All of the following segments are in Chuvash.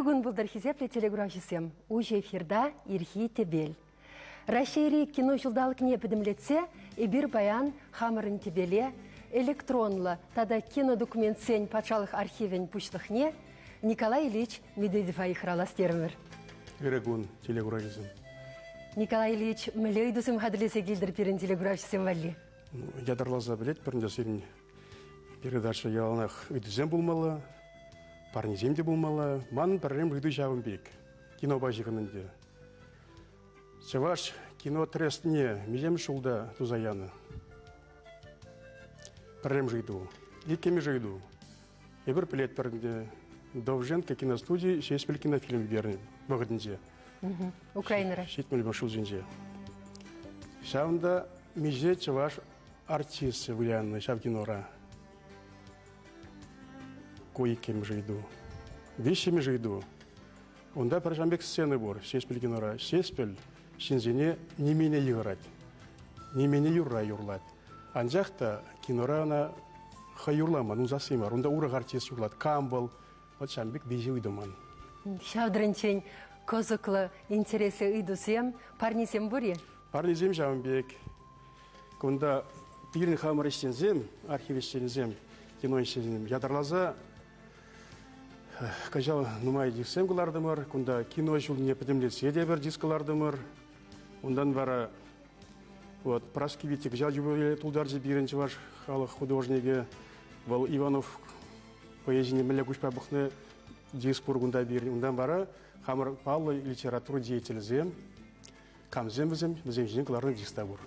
Ырӑ кун пултӑр, хисеплӗ телекуравҫӑсем. Уҫӑ эфирта Ирхи тӗпел. Раҫҫейри кино ҫулталӑкне пӗтӗмлетсе эпир паян хамӑрӑн тӗпеле электронлӑ тата кинодокументсен патшалӑх архивӗн пуҫлӑхне Николай Ильич Медведева йыхравлас терӗмӗр. Ырӑ кун, телекуравҫӑсем. Николай Ильич, мӗнле ыйтусем хатӗрлесе килтӗр пирӗн телекуравҫӑсем валли? Ятарласа пӗлетпӗр ӗнтӗ сирӗн передача яланах ыйтусем пулмалла, парнесем те пулмалла. Манӑн пӗрремӗш ыйту ҫавӑн пек. Кинопа ҫыхӑннӑ ӗнтӗ. Чӑваш кино трестне миҫемӗш ҫулта туса янӑ? Пӗрремӗш ыйту. Иккӗмӗш ыйту. Эпир пӗлетпӗр ӗнтӗ, Довженко киностуди Ҫеҫпӗл кинофильм ӳкернӗ вӑхӑтӗнче. Украинӑра. 71 ҫулсенче. Ҫавӑнта миҫе чӑваш артисчӗ вылянӑ ҫав кинора? Ку иккӗмӗш ыйту. Виҫҫӗмӗш ыйту. Унта пӗр ҫавӑн пек сцена пур Ҫеҫпӗл кинора. Ҫеҫпӗл ҫынсене нимене йыхӑрать, нимене юрра юрлать. Анчах та кинора ӑна хӑй юрламан, ун сасси мар. Унта урӑх артист юрлать. Кам вӑл? Вот ҫавӑн пек виҫӗ ыйту ман. Ҫав тӑрӑнчен кӑсӑклӑ, интереслӗ ыйтусем, парнесем пур-и? Парнесем ҫавӑн пек. Кунта пирӗн хамӑр ӗҫченсем, архив ӗҫченӗсем, кино ӗҫченӗсем ятарласа кӑҫал нумай дисксем кӑлартӑмӑр. Кунта кино ҫулне пӗтӗмлетсе те пӗр диск кӑлартӑмӑр. Унтан вара вот Праски Витти кӑҫал юбилей тултарчӗ пирӗн чӑваш халӑх художникӗ. Вӑл Иванов поэзине мӗнле куҫпа пӑхнӑ диск пур кунта пирӗн. Унтан вара хамӑр паллӑ литература деятелӗсем Камсем вӗсем? Вӗсем ҫинчен кӑларнӑ диск та пур.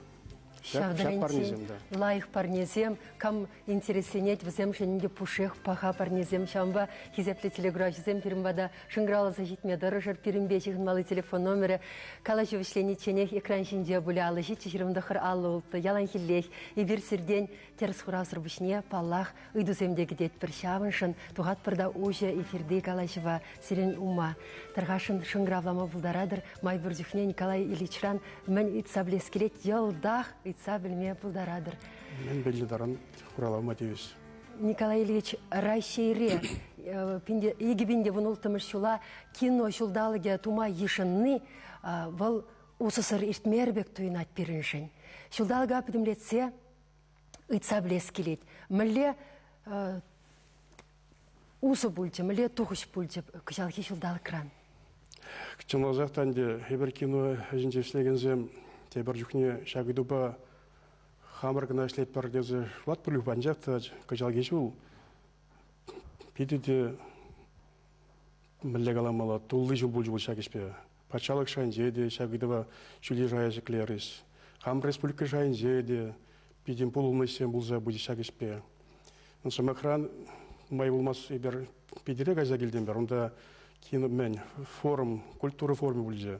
Ҫав парнесем, да. Лайӑх парнесем, кам интересленет, вӗсемшӗн ӗнтӗ пушшех паха парнесем. Ҫавӑнпа хисеплӗ телеграфҫӑсем пирӗн пата шӑнкӑравласа ҫитме тӑрӑшӑр. Пирӗнпе ҫыхӑнмалли телефон номерӗ калаҫу вӗҫленичченех экран ҫинче пулӗ. 57 29 56 яланхиллех эпир сиртен тӗрӗс хуравсӑр пуҫне, паллах, ыйтусем те кӗтетпӗр. Ҫавӑншӑн тухатпӑр та уҫӑ эфирти калаҫӑва сирӗн ума. Тархасшӑн шӑнкӑравлама пултаратӑр. Май пур чухне Николай Ильичран мӗн ыйтса пӗлес килет, йӑлтах ыйтса пӗлме пултаратӑр. Мӗн пӗлнӗ таран хуравлама тивӗҫ. Николай Ильич, Раҫҫейре 2016 ҫула кино ҫулталӑкӗ тума йышӑнни вӑл усӑсӑр иртмер пек туйӑнать пирӗншӗн. Ҫулталӑка пӗтӗмлетсе ыйтса пӗлес килет. Мӗнле усӑ пулчӗ, мӗнле тухӑҫ пулчӗ кӑҫалхи ҫулталӑкран? Чӑнласах та ӗнтӗ эпир кино ӗҫӗнче ӗҫлекенсем тепӗр чухне ҫак ыйтупа хамӑр кӑна ӗҫлетпӗр тесе шутлатпӑр анчах та кӑҫалхи ҫул питӗ те мӗнле каламалла, тулли ҫул пулчӗ пуль ҫак ӗҫпе. Патшалӑх шайӗнче те ҫак ыйтӑва ҫӳлти шая ҫӗклерӗҫ. Хам республика шайӗнче те питӗ пулӑмлӑ пулса пычӗ ҫак ӗҫпе. Сӑмахран, нумай пулмасть эпир Питӗре кайса килтӗмӗр. Унта кино мӗн форум, культура форумӗ пулчӗ.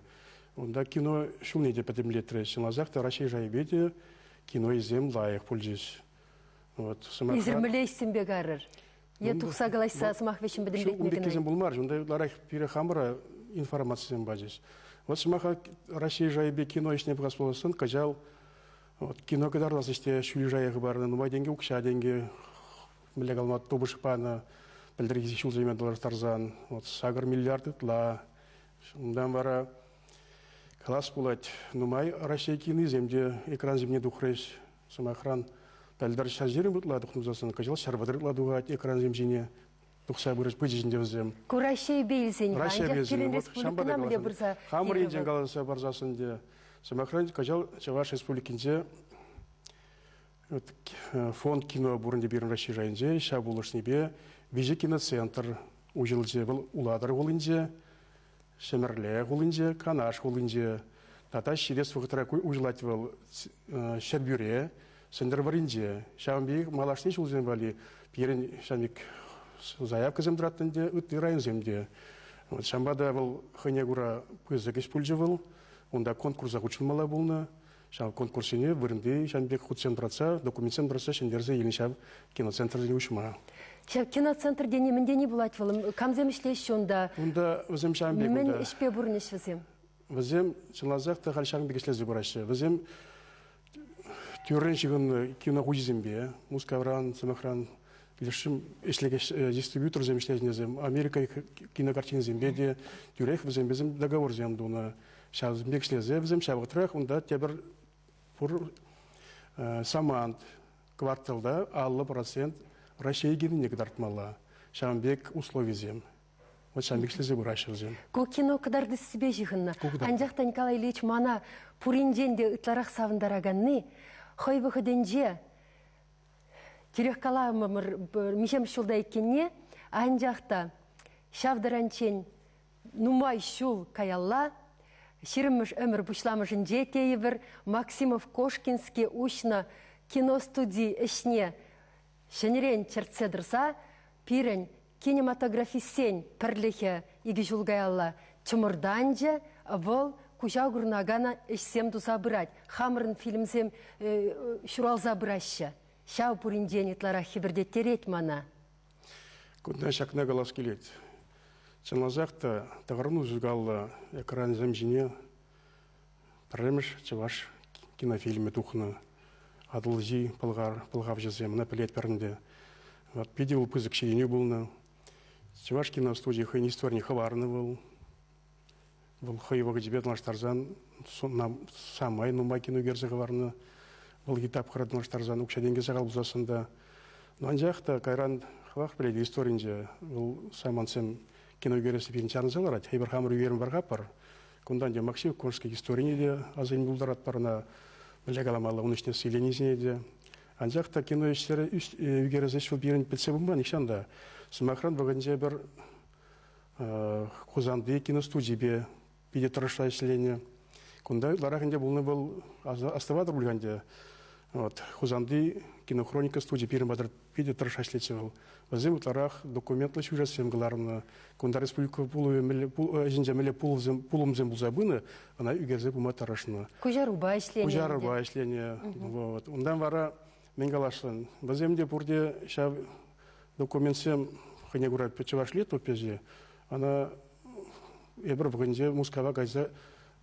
Унта кино ҫулне те пӗтӗмлетрӗҫ. Чӑнласах та Раҫҫей шайӗпе те киноисем лайӑх пулчӗҫ. Вот, сӑмахран... Эсир мӗнле ӗҫсемпе карӑр? Е тухса калаҫса сӑмах вӗҫҫӗн пӗтӗмлетме Ун пеккисем пулмарӗҫ. Унта ытларах пире хамӑра информацисем пачӗҫ. Вот сӑмаха Раҫҫей шайӗпе кино ӗҫне пӑхас пулассан кӑҫал вот, кино кӑтартас ӗҫте ҫӳллӗ шая хӑпарнӑ, нумай тенкӗ укҫа-тенкӗ мӗнле калама тупӑш панӑ. Пӗлтӗрхи ҫулсене тӑрсан вот 8 миллиард ытла. Унтан вара калас пулать, нумай Раҫҫей кинисем те экран ҫине тухрӗҫ. Сӑмахран, пӗлтӗр 120 ытла тухнӑ кӑҫал 130 ытла тухать экрансем ҫине тухса пырӗҫ пычӗҫ ӗнтӗ вӗсем. Ку Раҫҫейпе илсен, анчах пирӗн республикӑна мӗнле пырса Хамӑр енчен каласа парсассӑн те, сӑмахран, кӑҫал Чӑваш Республикинче фонд кино пур ӗнтӗ пирӗн Раҫҫей шайӗнче, ҫав пулӑшнипе виҫӗ киноцентр уҫӑлчӗ. Вӑл Улатӑр хулинче, Ҫӗмӗрле хулинче, Канаш хулинче тата ҫитес вӑхӑтра уҫӑлать вӑл Ҫӗрпӳре, Сӗнтӗрвӑрринче. Ҫавӑн пекех малашне ҫулсем валли пирӗн ҫавӑн пек заявкӑсем тӑратнӑ ӗнтӗ, ытти районсем те. Ҫавӑнпа та вӑл хӑйне кура пысӑк ӗҫ пулчӗ вӑл. Унта конкурса хутшӑнмалла пулнӑ. Ҫав конкурссене вырӑнти ҫавӑн пек хутсем тӑратса, документсем тӑратса ҫӗнтерсе илнӗ ҫав киноцентрсене уҫма. Ҫав киноцентр тени мӗн тени пулать вӑл? Камсем ӗҫлеҫҫӗ унта? Унта вӗсем ҫавӑн пек. Мӗн ӗҫпе пурӑнӗҫ вӗсем? Вӗсем чӑнласах та халь ҫавӑн пек ӗҫлесе пыраҫҫӗ. Вӗсем тӳррӗн ҫыхӑннӑ кино хуҫисемпе, Мускавран, сӑмахран, Лешсем ӗҫлекен дистрибьюторсем ӗҫлекенсем Америка кинокартинисемпе те тӳрех вӗсемпе договорсем тунӑ. Ҫавсем пек ӗҫлесе вӗсем ҫав вӑхӑтрах унта тепӗр пур самант кварталта 50% Раҫҫей кинине кӑтартмалла. Ҫавӑн пек условисем. Вот ҫавӑн пек ӗҫлесе пыраҫҫӗ вӗсем. Ку кино кӑтартассипе ҫыхӑннӑ. Анчах та Николай Ильич мана пуринчен те ытларах савӑнтараканни хӑй вӑхӑтӗнче тӳрех каламӑмӑр миҫемӗш ҫулта иккенне, анчах та ҫав таранччен нумай ҫул каялла ҫирӗммӗш ӗмӗр пуҫламӑшӗнче тейӗпӗр Максимов Кошкинский уҫнӑ киностуди ӗҫне ҫӗнӗрен чӗртсе тӑрса пирӗн кинематографистсен пӗрлӗхӗ икӗ ҫул каялла чӑмӑртанчӗ, вӑл куҫа курӑнакан ӗҫсем туса пырать. Хамӑрӑн фильмсем ҫуралса пыраҫҫӗ. Ҫав пуринчен ытларах хӗпӗртеттерет мана. Кунта ҫакна калас килет. Чӑнласах та тӑхӑрну сукаллӑ экрансем ҫине пӗрремӗш чӑваш кинофильмӗ тухнӑ. Атӑлҫи пӑлхар пӑлхавҫӑсем, ӑна пӗлетпӗр ӗнтӗ. Вот питӗ вӑл пысӑк ҫитӗнӳ пулнӑ. Чӑваш киностуди хӑйӗн историне хӑварнӑ вӑл. Вӑл хӑй вӑхӑчӗпе танлаштарсан самай нумай кино ӳкерсе хӑварнӑ. Вӑл тапхӑра танлаштарсан укҫа-тенкӗ сахал пулсассӑн та. Но анчах та кайран хӑвах пӗлет историнче вӑл самантсем кино ӳкересси пирӗн чарӑнса ларать. Эпир хамӑр ӳкерме пӑрахатпӑр. Кунтан те Максим Кошский историне те аса илме пултаратпӑр ӑна. Мӗнле каламалла, ун ӗҫне силенисене те. Анчах та кино ӗҫлерӗ ӳкерес ӗҫ вӑл пирӗн пӗтсе пыман нихҫан та. Сӑмахран, вӑхӑтӗнче пӗр Хусанти киностудипе питӗ тӑрӑшса ӗҫленӗ. Кунта ытларах ӗнтӗ пулнӑ вӑл астӑватӑр пуль ӗнтӗ. Вот, Хусанти кинохроника студи пирӗн патра питӗ тӑрӑшса ӗҫлетчӗ вӑл. Вӗсем ытларах документлӑ сюжетсем кӑларнӑ. Кунта республика ӗҫӗнче мӗнле пулӑмсем пулса пынӑ, ӑна ӳкерсе пыма тӑрӑшнӑ. Куҫарупа ӗҫленӗ. Куҫарупа ӗҫленӗ. Вот. Унтан вара мӗн каласшӑн, вӗсем те пурте ҫав документсем хӑйне кура чӑваш летописи, ӑна эпир вӑхӑтӗнче Мускава кайса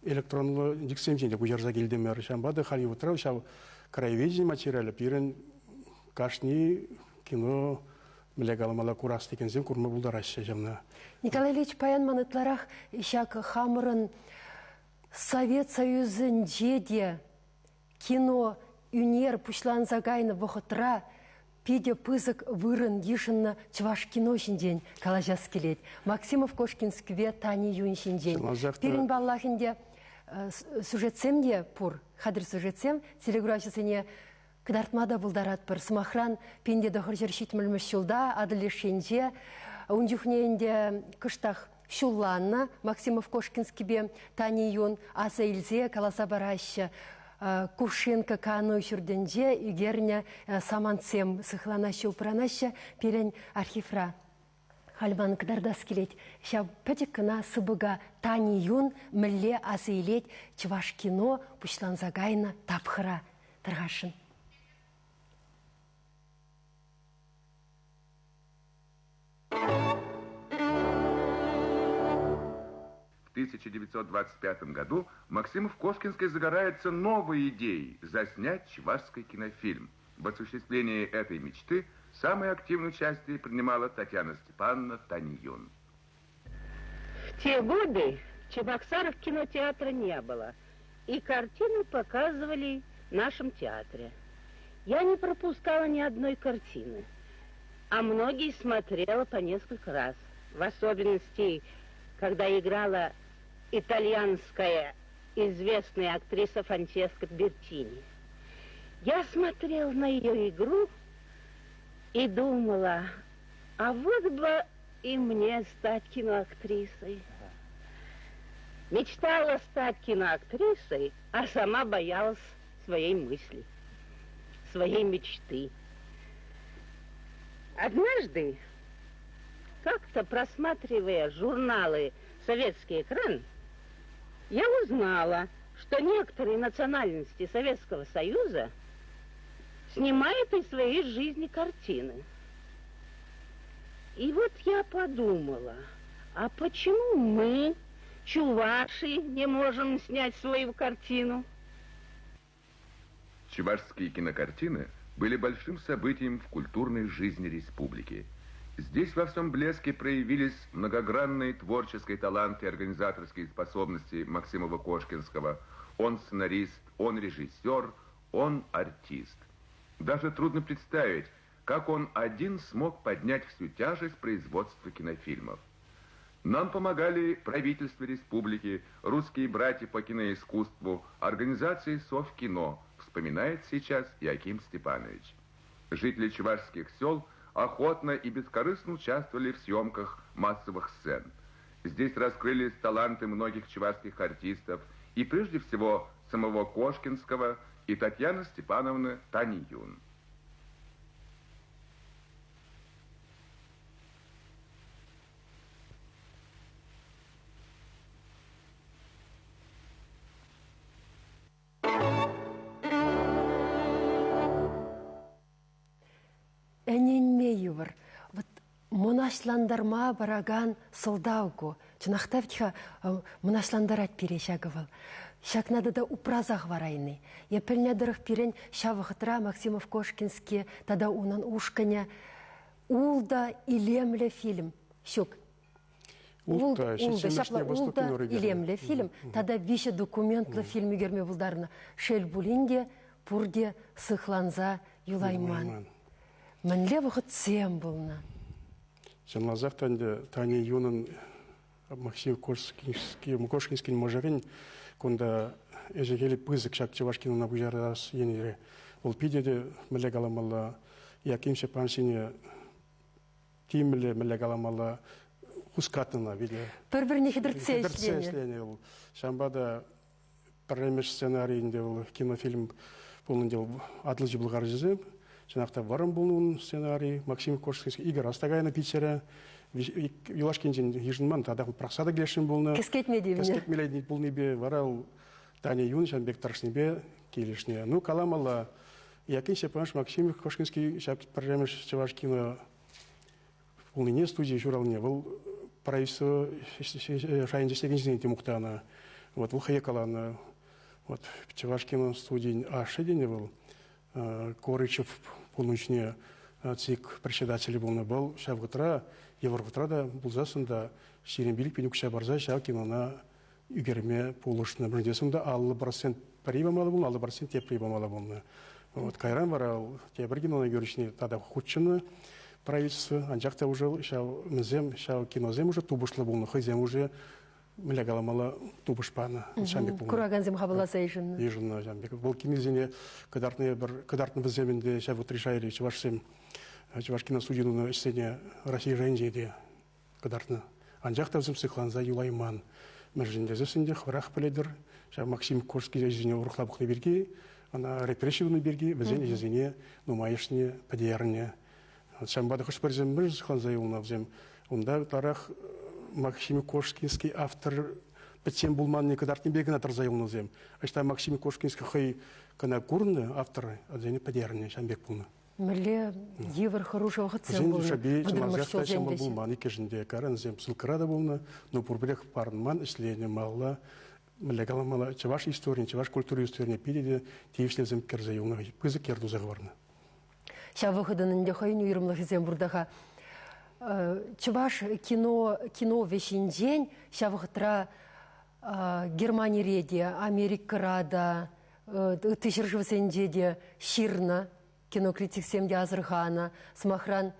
электронлӑ диксем ҫине куҫарса килтӗмӗр. Ҫавӑнпа та Холливудра ҫав краеведени материалӗ пирӗн кашни кино мӗнле каламалла курас текенсем курма пултараҫҫӗ ҫавна. Николай Ильич, паян ман ытларах ҫак хамӑрӑн Совет Союзӗнче те кино ӳнер пуҫланса кайнӑ вӑхӑтра питӗ пысӑк вырӑн йышӑннӑ чӑваш кино ҫинчен калаҫас килет. Максимов Кошкинскипе Тани Юн ҫинчен. Пирӗн паллах ӗнтӗ сюжетсем те пур, хатӗр сюжетсем телекуравҫӑсене кӑтартма та пултаратпӑр. Сӑмахран, 1970 ҫулта Атӑл леш енче ун чухне ӗнтӗ кӑштах ҫулланнӑ Максимов Кошкинскипе Тани Юн аса илсе каласа параҫҫӗ. Кувшинка кану ҫуртӗнче ӳкернӗ самантсем сыхланаҫҫӗ, упранаҫҫӗ пирӗн архивра. Халь ман кӑтартас килет, ҫав пӗчӗк кӑна сыпӑка Тани Юн мӗнле аса илет чӑваш кино пуҫланса кайнӑ тапхӑра тархасшӑн. В 1925 году Максимов-Кошкинский загорается новой идеей – заснять чувашский кинофильм. В осуществлении этой мечты самое активное участие принимала Татьяна Степановна Таньюн. В те годы в Чебоксарах кинотеатра не было, и картины показывали в нашем театре. Я не пропускала ни одной картины, а многие смотрела по несколько раз. В особенности, когда играла итальянская известная актриса Франческа Бертини. Я смотрела на ее игру и думала, а вот бы и мне стать киноактрисой. Мечтала стать киноактрисой, а сама боялась своей мысли, своей мечты. Однажды, как-то просматривая журналы «Советский экран», я узнала, что некоторые национальности Советского Союза снимают из своей жизни картины. И вот я подумала, а почему мы, чуваши, не можем снять свою картину? Чувашские кинокартины были большим событием в культурной жизни республики. Здесь во всем блеске проявились многогранные творческие таланты и организаторские способности Максимова Кошкинского. Он сценарист, он режиссер, он артист. Даже трудно представить, как он один смог поднять всю тяжесть производства кинофильмов. Нам помогали правительство республики, русские братья по киноискусству, организации Совкино, вспоминает сейчас Яким Степанович. Жители чувашских сел охотно и бескорыстно участвовали в съемках массовых сцен. Здесь раскрылись таланты многих чувашских артистов и прежде всего самого Кошкинского и Татьяны Степановны Тани Юн. Ӗненме йывӑр. Вот мӑнаҫлантарма паракан сӑлтав ку. Чӑнах та вӗт-ха мӑнаҫлантарать пире ҫакӑ вӑл. Ҫакна тата упраса хӑварайни. Е пӗлнӗ тӑрӑх пирӗн ҫав вӑхӑтра Максимов-Кошкинский тата унӑн ушкӑнӗ ултӑ илемлӗ фильм. Ҫук. Ултӑ, ҫапла ултӑ илемлӗ фильм тата виҫӗ документлӑ фильм ӳкерме пултарнӑ. Шел пулин те, пурте сыхланса юлайман. Мӗнле вӑхӑтсем пулнӑ? Чӑнласах та ӗнтӗ Таня Юнӑн Максим Кошкинскин мӑшӑрӗн кунта ӗҫӗ-хӗлӗ пысӑк ҫак чӑваш кинона пуҫарас енӗре. Вӑл питӗ те мӗнле каламалла, Яким Степанович ҫине тимлӗ мӗнле каламалла хускатнӑ питӗ. Пӗр-пӗрне хӗтӗртсе ӗҫленӗ. ӗҫленӗ вӑл. Ҫавӑнпа та пӗрремӗш сценари ӗнтӗ вӑл кинофильм пулнӑ ӗнтӗ вӑл Атлӑ пӑлхарҫӑсем. Чӑнах та вӑрӑм пулнӑ ун сценари. Максим Кошкинский икӗ раз та кайнӑ Питӗре. Юлашкинчен йышӑнман, тата пӑрахса та килесшӗн пулнӑ. Кӗскетме тивнӗ. Кӗскетмелле пулнипе вара Таня Юн ҫавӑн пек тӑрӑшнипе килӗшнӗ. Ну, каламалла, Якин Степанович Максим Кошкинский ҫак пӗрремӗш чӑваш кино пулнине студии ҫуралнине вӑл правительство шайӗнче ӗҫлекен ҫынсене те мухтанӑ. Вот вӑл хӑйе каланӑ. Вот чӑваш кино студийӗн ашшӗ тенӗ вӑл. Корычев пулнӑ ЦИК председателӗ пулнӑ. Вӑл ҫав вӑхӑтра, йывӑр вӑхӑтра та пулсассӑн та 25 пин укҫа парса ҫав кинона ӳкерме пулӑшнӑ. Мӗншӗн тесен унта 50% пӗри памалла пулнӑ, 50% тепри памалла пулнӑ. Вот кайран вара тепӗр кинона ӳкерӳҫне тата хутшӑннӑ правительство, анчах та уже ҫав мӗнсем, ҫав киносем уже тупӑшлӑ пулнӑ, хӑйсем уже мӗнле каламалла тупӑш панӑ. Ҫавӑн пек пулнӑ. Куракансем хапӑлласа йышӑннӑ. Йышӑннӑ ҫавӑн пек. Вӑл киносене кӑтартнӑ пӗр кӑтартнӑ вӗсем ӗнтӗ ҫав вӑхӑтри шайри чӑвашсем чӑваш киностудийӗ тунӑ ӗҫсене Россия шайӗнче те кӑтартнӑ. Анчах та вӗсем сыхланса юлайман. Мӗншӗн тесессӗн те хӑвӑрах пӗлетӗр, ҫав Максим Курский ӗҫӗсене урӑхла пӑхнӑ пирки, ӑна репресси тунӑ пирки вӗсен ӗҫӗсене нумайӑшне пӗтернӗ. Ҫавӑнпа та хӑш-пӗрисем мӗншӗн сыхланса юлнӑ вӗсем? Унта ытларах Максим Кошкинский автор пӗччен пулманни кӑтартнипе кӑна тӑрса юлнӑ вӗсем. Ӑҫта Максим Кошкинский хӑй кӑна курнӑ автор, вӗсене пӗтернӗ, ҫавӑн пек пулнӑ. Мӗнле йывӑр хӑрушӑ вӑхӑтсем пулнӑ. Шӑпи чӑнласах та ҫӑмӑл пулман иккӗшӗн те. Карансем ссылкӑра та пулнӑ, но пурпӗрех парӑнман, ӗҫленӗ малалла. Мӗнле каламалла, чӑваш историне, чӑваш культури историне питӗ те тивӗҫлисем кӗрсе юлнӑ, пысӑк йӗр туса хӑварнӑ. Ҫав вӑхӑтӑн ӗнтӗ хӑйӗн уйрӑмлӑхӗсем пур та-ха. Чӑваш кино киновӗ ҫинчен ҫав вӑхӑтра Германире те, Америкӑра та, ытти ҫӗршывсенче те ҫырнӑ кинокритиксем те асӑрханӑ. Сӑмахран,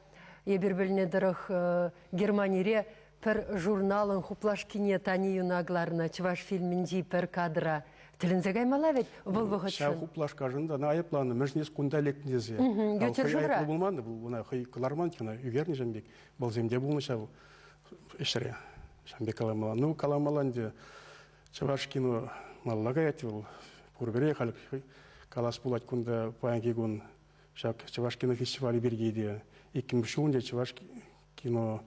эпир пӗлнӗ тӑрӑх Германире пӗр журналӑн хуплашкине Тани Юна кӑларнӑ чӑваш фильмӗнчи пӗр кадра. Тӗлӗнсе каймалла вӗт вӑл вӑхӑтшӑн. Ҫав хуплашкашӑн та ӑна айӑпланӑ. Мӗншӗн эс кунта лекнӗ тесе. Ют ҫӗршывра. Айӑплӑ пулман, ӑна хӑй кӑларман, ӑна ӳкернӗ ҫавӑн пек. Вӑлсем те пулнӑ ҫав ӗҫре. Ҫавӑн пек каламалла. Ну, каламалла ӗнтӗ. Чӑваш кино малалла каять вӑл. Пурпӗрех халь калас пулать кунта паянхи кун ҫак Чӑваш кино фестивалӗ пирки те. Иккӗмӗш ҫул ӗнтӗ Чӑваш кино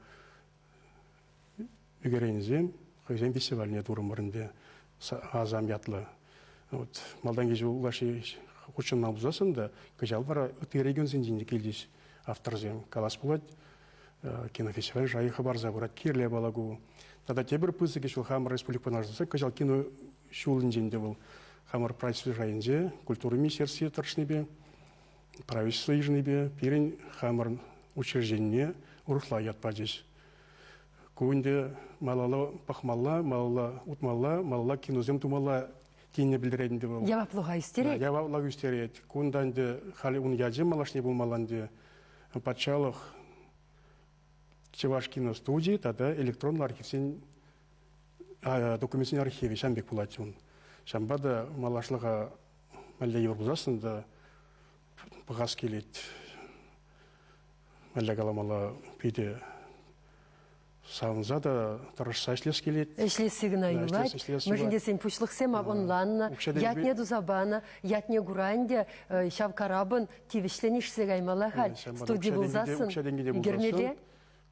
ӳкеренӗсем хӑйсен фестивальне турӑмӑр ӗнтӗ Асам ятлӑ. Вот малтанхи ҫул ытлашши хутшӑнма пулсассӑн та кӑҫал вара ытти регионсенчен те килчӗҫ авторсем. Калас пулать, кинофестиваль шайӗ хӑпарса пырать. Кирлӗ япала ку. Тата тепӗр пысӑк ӗҫ вӑл хамӑр республикӑна кӑҫал кино ҫулӗнчен те вӑл хамӑр правительство шайӗнче культура министерстви тӑрӑшнипе. Правительство йышӑннипе пирӗн хамӑрӑн учрежденине урӑхла ят пачӗҫ. Ку ӗнтӗ малалла пӑхмалла, малалла утмалла, малалла киносем тумалла тенине пӗлтерет ӗнтӗ вӑл. Яваплӑха ӳстерет. Яваплӑх ӳстерет. Кунта ӗнтӗ халӗ ун ячӗ малашне пулмалла ӗнтӗ. Патшалӑх Чӑваш киностуди тата электронлӑ архивсен документсен архивӗ ҫавӑн пек пулать ун. Ҫавӑнпа та малашлӑха мӗнле йывӑр пулсассӑн та пӑхас килет. Мӗнле каламалла, питӗ савӑнса та тӑрӑшса ӗҫлес килет. Ӗҫлесси кӑна юлать. Мӗншӗн тесен пуҫлӑхсем ӑнланнӑ, ятне туса панӑ, ятне кура ӗнтӗ ҫав карапӑн тивӗҫлӗн ишсе каймалла халь. Студи пулсассӑн ӳкермелле.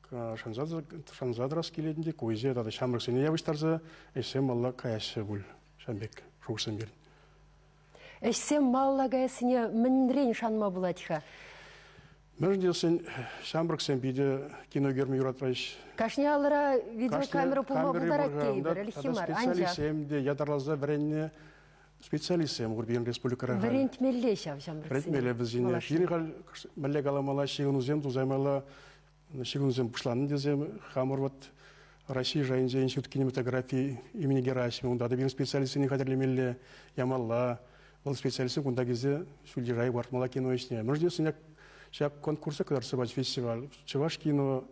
Шанса тӑрас килет ӗнтӗ, ку ӗҫе тата ҫамрӑксене явӑҫтарса ӗҫсем малла каяҫҫӗ пуль. Ҫавӑн пек шухӑшсем пирӗн. Ӗҫсем малалла каяссине мӗнрен шанма пулать-ха? Мӗншӗн тесен ҫамрӑксем питӗ кино ӳкерме юратмаҫ. Кашни алӑра видеокамера пулма пултарать тейӗпӗр, ӗлӗкхи мар. Специалистсем те ятарласа вӗреннӗ специалистсем пур пирӗн республикӑра. Вӗрентмелле ҫав ҫамрӑксене. Вӗрентмелле вӗсене. Пирӗн халь мӗнле каламалла, ҫыхӑнусем тусаймалла, ҫыхӑнусем пуҫланнӑ тесе хамӑр вот Россия шайӗнче институт кинематографии имени Герасимова, унта та пирӗн специалистсене хатӗрлемелле, ямалла. Вӑл специалистсем кунта килсе ҫӳлти шая кӑтартмалла кино ӗҫне. Мӗншӗн тесен ҫак конкурса кӑтартса пачӗ фестиваль. Чӑваш кино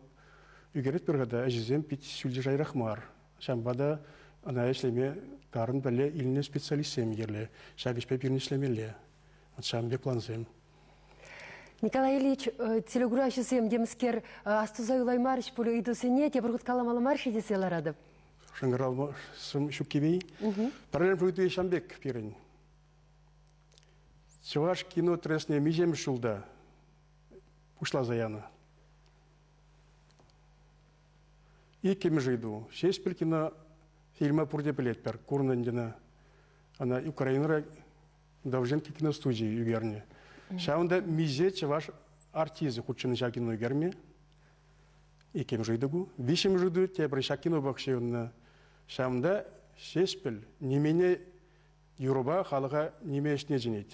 ӳкеретпӗр-ха та, ӗҫӗсем пит ҫӳлти шайрах мар. Ҫавӑнпа та ӑна ӗҫлеме тарӑн пӗле илнӗ специалистсем кирлӗ. Ҫак ӗҫпе пирӗн ӗҫлемелле. Вот ҫавӑн пек плансем. Николай Ильич, телекураҫӑсем темскер астуса юлаймарӗҫ пуль ыйтусене тепӗр хут каламалла мар-ши тесе ларатӑп. Шӑнкӑрав ҫуккипе. Пӗрремӗш ыйту ҫавӑн пек пирӗн. Чӑваш кино трестне миҫемӗш ҫулта пуҫласа янӑ? Иккӗмӗш ыйту. Ҫеҫпӗл кино фильма пурте пӗлетпӗр. Курнӑ ӗнтӗ ӑна Украинӑра Довженко киностуди ӳкернӗ. Ҫавӑнта миҫе чӑваш артисчӗ хутшӑннӑ ҫак кино ӳкерме? Иккӗмӗш ыйту ку. Виҫҫӗмӗш ыйту тепӗр ҫак кинопах ҫыхӑннӑ. Ҫавӑнта Ҫеҫпӗл нимене юрӑпа халӑха ниме ӗҫне чӗнет.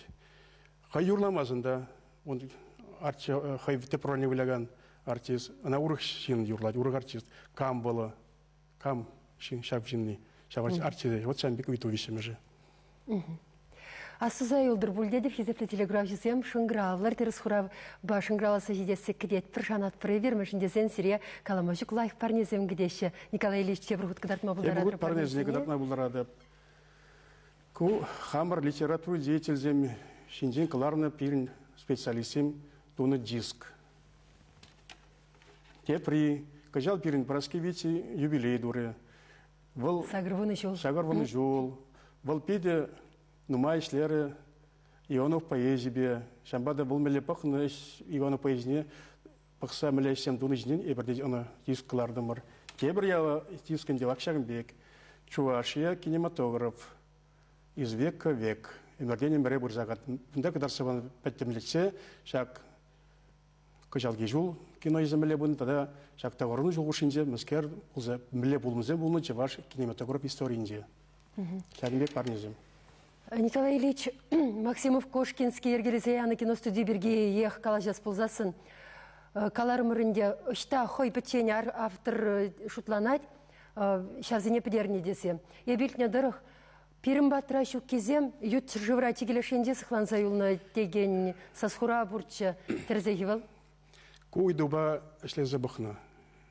Хӑй юрламасан та он хӑй тӗп рольне вылякан артист, ӑна урӑх ҫын юрлать, урӑх артист. Кам вӑл? Кам ҫав ҫынни? Ҫав артист. Вот ҫавӑн пек ыйту виҫҫӗмӗшӗ. Астуса юлтӑр пуль тетӗп, хисеплӗ телекуравҫӑсем, шӑнкӑравлӑр, тӗрӗс хуравпа шӑнкӑравласа ҫитессе кӗтетпӗр, шанатпӑр эпир, мӗншӗн тесен сире калама ҫук лайӑх парнесем кӗтеҫҫӗ. Николай Ильич тепӗр хут кӑтартма пултаратӑр. Тепӗр хут парнесене кӑтартма пултаратӑп. Ку хамӑр литература деятельсем ҫинчен кӑларнӑ пирӗн специалистсем тунӑ диск. Тепри кӑҫал пирӗн Праски Витти юбилей турӗ. Вӑл 80 ҫул. 80 ҫул. Вӑл питӗ нумай ӗҫлерӗ Ионов поэзипе. Ҫавӑнпа та вӑл мӗнле пӑхнӑ ӗҫ Ионов поэзине пӑхса мӗнле ӗҫсем тунӑ ҫинчен эпир те ӑна диск кӑлартӑмӑр. Тепӗр яла диск ӗнтӗ вак ҫакӑн пек. Чувашия кинематограф из века век. Ӗмӗртен ӗмӗре пырса кунта кӑтартса панӑ пӗтӗмлетсе ҫак кӑҫалхи ҫул кино мӗнле пынӑ тата ҫак таврӑну ҫул хушшинче мӗскер пулса мӗнле пулӑмсем пулнӑ чӑваш кинематограф историйӗнче. Ҫакӑн пек парнесем. Николай Ильич Максимов Кошкинский йӗркелесе янӑ киностуди пиркиех калаҫас пулсассӑн каларӑмӑр ӗнтӗ, ӑҫта хӑй пӗччен автор шутланать, ҫавсене пӗтернӗ тесе. Эп илтнӗ тӑрӑх, пирӗн патра ҫуккисем ют ҫӗршывра чикӗ леш енче сыхланса юлнӑ текен сас-хура пурччӗ. Тӗрӗсех-и вӑл? Ку ыйтупа ӗҫлесе пӑхнӑ.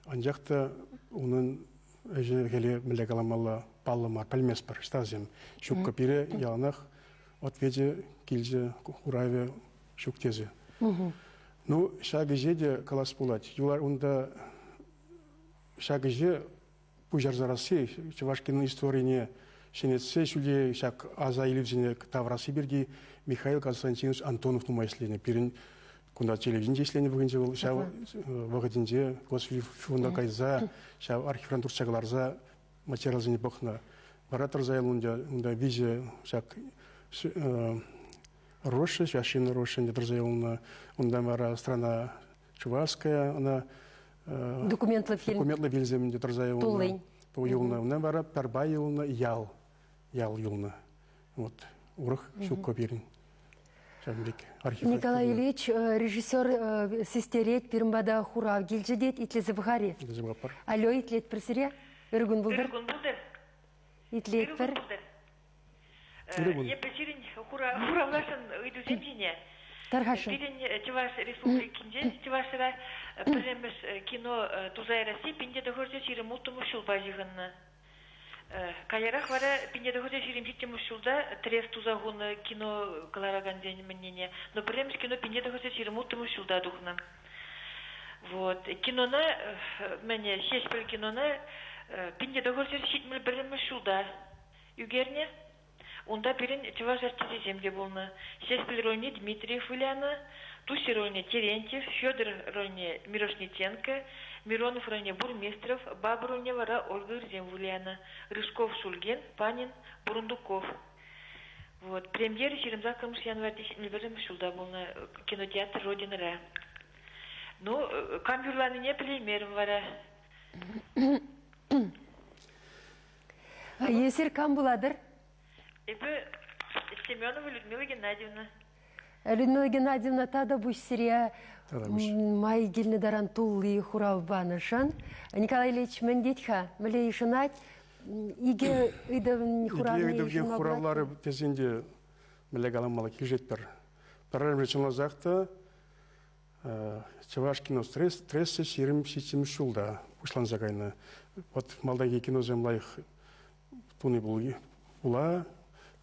Анчах та унӑн ӗҫӗ-хӗле мӗнле каламалла паллӑ мар, пӗлместпӗр ӑҫтасем. Ҫуккӑ пире яланах отвечӗ килчӗ, хуравӗ ҫук тесе. Ну, ҫак ӗҫе те калас пулать. Унта ҫак ӗҫе пуҫарсарасси, чӑваш кино историне ҫӗнетсе ҫӳле ҫак аса илӳсене тавӑрасси пирки Михаил Константинович Антонов нумай ӗҫленӗ. Пирӗн кунта телевиденинче ӗҫленӗ вӑхӑтӗнче вӑл ҫав вӑхӑтӗнче Госфильмфонда кайса ҫав архивран туртса кӑларса материалсене пӑхнӑ. Вара тӑрса юлнӑ унта виҫӗ ҫак Роща, Священная Роща ӗнтӗ тӑрса юлнӑ. Унтан вара страна Чувашская, ӑна документлӑ фильм. Документлӑ фильмсем ӗнтӗ тӑрса юлнӑ. Туллин. Юлнӑ. Унтан вара пӗр юлнӑ, ял. Ял юлнӑ. Вот. Урӑх ҫуккӑ пирӗн. Ҫавӑн пек архив. Николай Ильич режиссер систерет, пирӗн пата хурав килчӗ тет, итлесе пӑхар-и? Итлесе пӑхатпӑр. Алло, итлетпӗр сире. Ыр кун пултӑр. Ыр кун пултӑр. Итлетпӗр. Ыр кун пултӑр. Эпӗ сирӗн хуравласшӑн ыйтусем ҫине. Тархасшӑн. Пирӗн Чӑваш Республикинче Чӑвашра пӗрремӗш кино туса ярасси 1926 ҫулпа ҫыхӑннӑ. Каярах вара 1927 ҫулта трест туса хунӑ кино кӑларакансен мӗннине. Но пӗрремӗш кино 1926 ҫулта тухнӑ. Вот. Кинона, мӗне, Ҫеҫпӗл кинона 1971 ҫулта ӳкернӗ. Унта пирӗн чӑваш артисчӗсем те пулнӑ. Ҫеҫпӗл рольне Дмитриев вылянӑ, Туҫи рольне Терентьев, Федор рольне Мирошниченко, Миронов рольне Бурмистров, Баба рольне вара Ольга Ырзем вылянӑ, Рыжков Шульгин, Панин, Бурундуков. Вот. Премьера 28 январьте 71 ҫулта пулнӑ кинотеатр Родинӑра. Ну, кам юрланине пӗлеймерӗм вара. Эсир кам пулатӑр? Эпӗ Семенова Людмила Геннадьевна. Людмила Геннадьевна, тата пуҫ сире май килнӗ таран тулли хурав панӑшӑн. Николай Ильич мӗн тет-ха? Мӗнле йышӑнать? Икӗ ыйтӑвӗн хуравне Икӗ ыйтӑвне хуравларӗ тесен те мӗнле каламалла килӗшетпӗр. Пӗрремӗш чӑнласах та Чӑваш кино стресс 27 ҫулта пуҫланса кайнӑ. Вот малтанхи киносем лайӑх туни пула,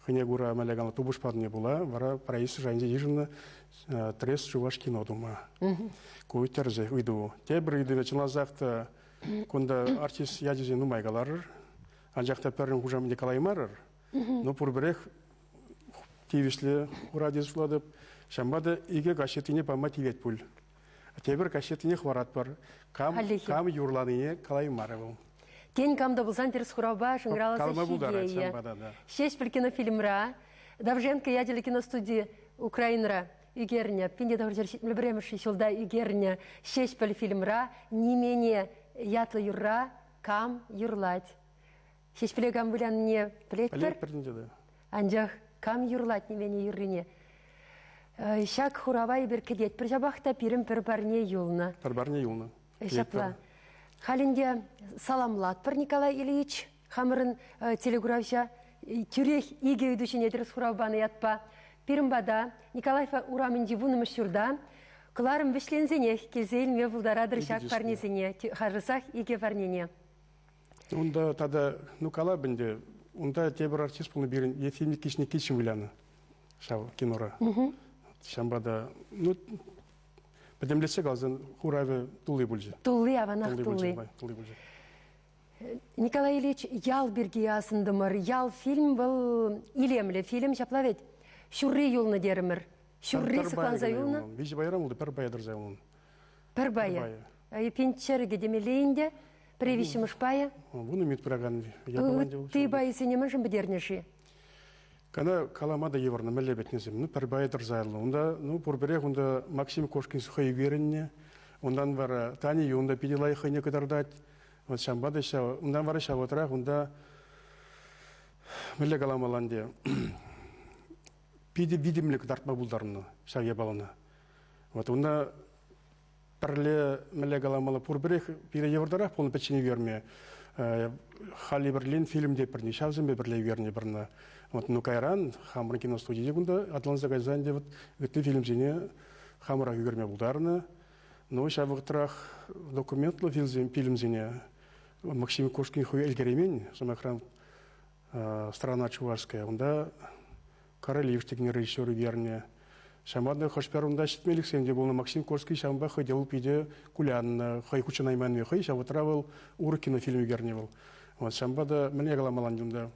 хӑйне кура мӗнле тупӑш панине пула вара правительство шайӗнче йышӑннӑ тресс чӑваш кино тума. Ку тӗрӗсех ыйту. Тепӗр ыйтӑвӗ чӑнласах та кунта артист ячӗсем нумай каларӑр, анчах та пӗрин хушаматне калаймарӑр. Но пурпӗрех тивӗҫлӗ хура тесе шутлатӑп. Ҫавӑнпа та икӗ кассетине пама тивет пуль. Тепӗр кассетине хӑваратпӑр. Кам, кам юрланине калаймарӗ вӑл. Тен, кам та пулсан тӗрӗс хуравпа шӑнкӑравласа Калама пултарать ҫавӑнпа та, да. Ҫеҫпӗл кинофильмра Довженко ячӗллӗ киностуди Украинӑра ӳкернӗ 1971 ҫулта ӳкернӗ Ҫеҫпӗл фильмра Нимене ятлӑ юрра кам юрлать? Ҫеҫпӗле кам вылянине пӗлетпӗр. Пӗлетпӗр ӗнтӗ те. Анчах кам юрлать нимене юррине? Ҫак хурава эпир кӗтетпӗр ҫапах та пирӗн пӗр парне юлнӑ. Пӗр парне юлнӑ. Ҫапла. Халь ӗнтӗ саламлатпӑр Николай Ильич хамӑрӑн телекуравҫа. Тӳрех икӗ ыйту ҫине тӗрӗс хурав панӑ ятпа. Пирӗн пата Николаев урамӗнчи вуннӑмӗш ҫурта кӑларӑм вӗҫленсенех килсе илме пултаратӑр ҫак парнесене, харӑсах икӗ парнене. Унта тата, ну калап ӗнтӗ, унта тепӗр артист пулнӑ пирӗн Ефим Никитич Никитин вылянӑ ҫав кинора. Ҫавӑнпа та, ну, пӗтӗмлетсе каласан хуравӗ тулли пулчӗ. Тулли, аванах тулли. Тулли пулчӗ. Николай Ильич, ял пирки асӑнтӑмӑр. Ял фильм вӑл илемлӗ фильм, ҫапла вӗт? Ҫурри юлнӑ терӗмӗр. Ҫурри сыхланса юлнӑ. Виҫӗ пайран пултӑр, пӗр пая тӑрса юлнӑ. Пӗр пайӗ. Эпин чӗрӗкӗ темелле ӗнтӗ. Пӗре виҫҫӗмӗш пайӗ. Вунӑ минут пыракан япала Ытти пайӗсене мӗншӗн пӗтернӗ-ши? Кана калама та йывӑрнӑ, мӗнле пӗтнисем. Ну, пӗр пайӗ тӑрса юлнӑ. Унта, ну, пурпӗрех унта Максим Кошкин хӑй ӳкерӗннӗ. Унтан вара Таня Юн та питӗ лайӑх хӑйне кӑтартать. Вот ҫавӑнпа та ҫав, унтан вара ҫав вӑхӑтрах унта мӗнле каламалла ӗнтӗ, питӗ витӗмлӗ кӑтартма пултарнӑ ҫав япалана. Вот унта пӗрле мӗнле каламалла, пурпӗрех пире йывӑртарах пулнӑ пӗччен ӳкерме. Халли Берлин фильм те пӗрне, ҫавсемпе пӗрле ӳкернӗ пӗрне. Вот, ну кайран хамӑр киностудие кунта аталанса кайсан ӗнтӗ вот ытти фильмсене хамӑрах ӳкерме пултарнӑ. Но ҫав вӑхӑтрах документлӑ фильмсем, фильмсене Максим Кошкин хӑй ӗлкӗреймен, сӑмахран, «Страна чувашская». Унта Королев текен режиссер ӳкернӗ. Ҫавӑнпа та хӑш-пӗр унта ҫитмелӗхсем те пулнӑ. Максим Корский ҫавӑнпа хӑй те вӑл питӗ куляннӑ, хӑй хутшӑнайманни хӑй ҫав вӑхӑтра вӑл урӑх кинофильм ӳкернӗ вӑл. Вот ҫавӑнпа та мӗнле каламалла унта?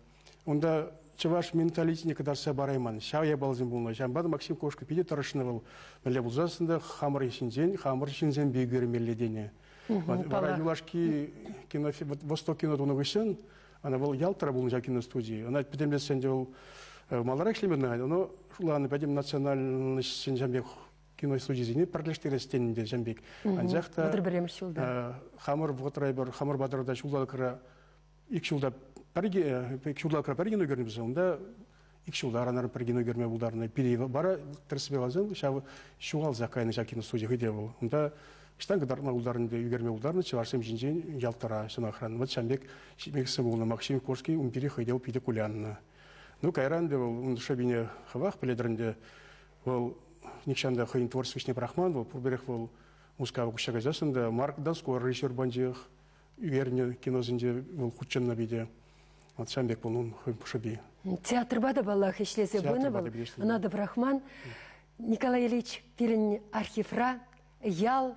Унта чӑваш менталитетне кӑтартса парайман ҫав япаласем пулнӑ. Ҫавӑнпа та Максим Кошкин питӗ тӑрӑшнӑ вӑл. Мӗнле пулсассӑн та хамӑр ҫинчен хамӑр ҫынсемпе ӳкермелле тенӗ. Вара юлашки кино, Восток кино тунӑ хыҫҫӑн Ана вӑл Ялтӑра пулнӑ ҫав киностуди. Ӑна пӗтӗмлетсен те вӑл маларах ӗҫлеме тытӑнать, но шутланӑ пӗтӗм национальноҫсен ҫав пек киностудисене пӗрлештерес тенӗ те ҫав пек. Анчах та 31 ҫулта. Хамӑр вӑхӑтра эпир хамӑр патӑрта ҫулталӑкра ик ҫулта пӗр ик ҫулталӑкра пӗр кино ӳкернӗ унта. Ик ҫулта аран пӗр кино ӳкерме пултарнӑ. Пире вара тӗрӗссипе каласан ҫав ҫухалсах кайнӑ ҫак киностуди хӑй те вӑл. Унта ӑҫтан кӑтартма пултарнӑ те ӳкерме пултарнӑ чӑвашсем ҫинчен Ялтӑра, сӑмахран. Вот ҫавӑн пек ҫитмексем пулнӑ. Максим Корский ун пирки хӑй те питӗ куляннӑ. Ну, кайран ӗнтӗ вӑл ун шӑпине хӑвах пӗлетӗр ӗнтӗ. Вӑл нихҫан та хӑйӗн творчество ӗҫне пӑрахман, вӑл пурпӗрех вӑл Мускава куҫса кайсассӑн та Марк Донской режиссер панчех ӳкернӗ киносенче вӑл хутшӑннӑ питӗ. Вот ҫавӑн пек пулнӑ ун хӑй шӑпи. Театрпа та паллах ӗҫлесе пынӑ вӑл. Ӑна та пӑрахман. Николай Ильич пирӗн архивра ял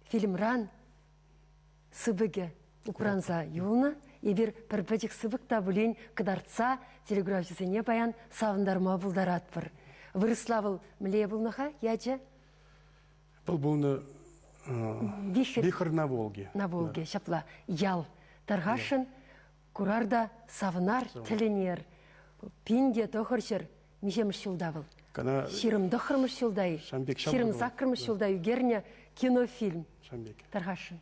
фильмран сыпӑкӗ упранса юлнӑ. Эпир пӗр пӗчӗк сыпӑк та пулин кӑтартса телеграфҫӑсене паян савӑнтарма пултаратпӑр. Вырӑсла вӑл мӗнле пулнӑ-ха ячӗ? Вӑл пулнӑ Вихрь. Вихрь на Волге. На Волге, ҫапла. Ял. Тархасшӑн курар та савӑнар, тӗлӗнер. Пин те тӑхӑрҫӗр миҫемӗш ҫулта вӑл? Кана 29-мӗш ҫулта-и? 28-мӗш ҫулта ӳкернӗ кинофильм. Шамбек. Тархасшӑн.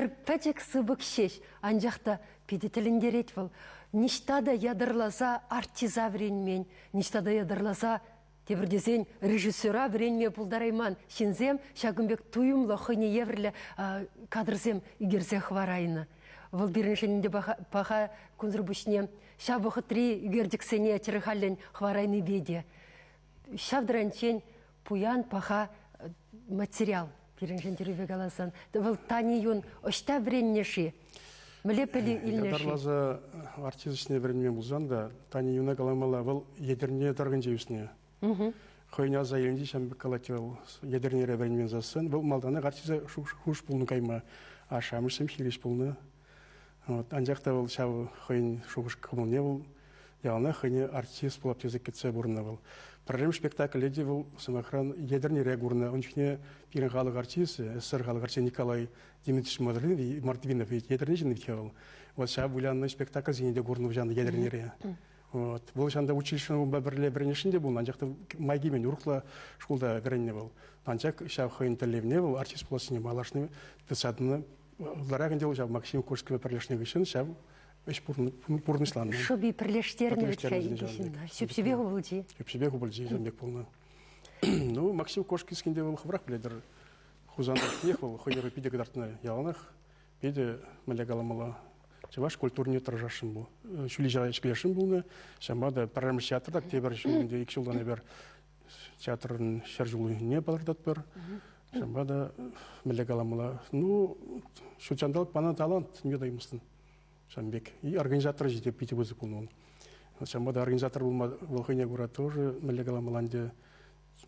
Пӗр пӗчӗк сыпӑк ҫеҫ, анчах та питӗ тӗлӗнтерет вӑл. Ниҫта та ятарласа артиста вӗренмен, ниҫта та ятарласа тепӗр тесен режиссера вӗренме пултарайман ҫынсем ҫакӑн пек туйӑмлӑ хӑйне евӗрлӗ кадрсем ӳкерсе хӑварайнӑ. Вӑл пирӗншӗн ӗнтӗ паха кунсӑр пуҫне ҫав вӑхӑтри ӳкерчӗксене чӗрӗ хальлӗн хӑварайнипе те ҫав таранччен пуян паха материал пирӗншӗн тӗрӗпе каласан. Вӑл Тани Юн ӑҫта вӗреннӗ-ши? Мӗнле пӗлӳ илнӗ-ши? Ятарласа артист ӗҫне вӗренмен пулсан та Таня Юна каламалла, вӑл Етӗрне тӑрӑхӗнче ӳснӗ. Хӑйӗн аса илнӗ ҫамрӑк калать вӑл Етӗрнере вӗренмен сассӑн. Вӑл малтанах артиста шухӑш пулнӑ кайма. Ашшӗ-амӑшсем хирӗҫ пулнӑ. Вот. Анчах та вӑл ҫав хӑйӗн шухӑш-кӑмӑлне вӑл яланах хӑйне артист пулап тесе кӗтсе пурӑннӑ вӑл. Пӗрремӗш спектакле те вӑл, сӑмахран, Етӗрнере курнӑ. Ун чухне пирӗн халӑх артисчӗ, СССР халӑх артисчӗ Николай Дмитриевич Мордвинов Етӗрне ҫынни вӗт-ха вӑл. Вот ҫав выляннӑ спектакльсене те курнӑ ҫавна Етӗрнере. Вот. Вӑл ҫанта училищӗн унпа пӗрле вӗренесшӗн те пулнӑ, анчах та май килмен, урӑхла шкулта вӗреннӗ вӑл. Анчах ҫав хӑйӗн тӗллевне вӑл артист пулассине малашне тытса тӑнӑ. Ытларах ӗнтӗ вӑл ҫав Максим Курскипе пӗрлешнӗ хыҫҫӑн ҫав ӗҫ пурнӑҫланнӑ. Шӑпи пӗрлештернӗ вӗт-ха икӗ ҫынна. Ҫӳпҫипе хупӑлчи. Ҫӳпҫипе хупӑлчи ҫавӑн пек пулнӑ. Ну, Максим Кошкинскин те вӑл хӑвӑрах пӗлетӗр. Хусантах вӑл хӑй питӗ кӑтартнӑ яланах. Питӗ, мӗнле каламалла, чӑваш культурине тӑрӑшасшӑн пул. Ҫӳлли ҫӗклесшӗн пулнӑ. Ҫавӑнпа та пӗрремӗш театр та тепӗр ҫул ӗнтӗ ик ҫултан эпир театрӑн ҫӗр ҫулне палӑртатпӑр. Ҫавӑнпа та мӗнле каламалла, ну, ҫут ҫанталӑк панӑ талант не таймастӑн. Ҫавӑн пек. И организатор ӗҫӗ те питӗ пысӑк пулнӑ ун. Ҫавӑнпа та организатор пулма вӑл хӑйне кура тоже мӗнле каламалла ӗнтӗ,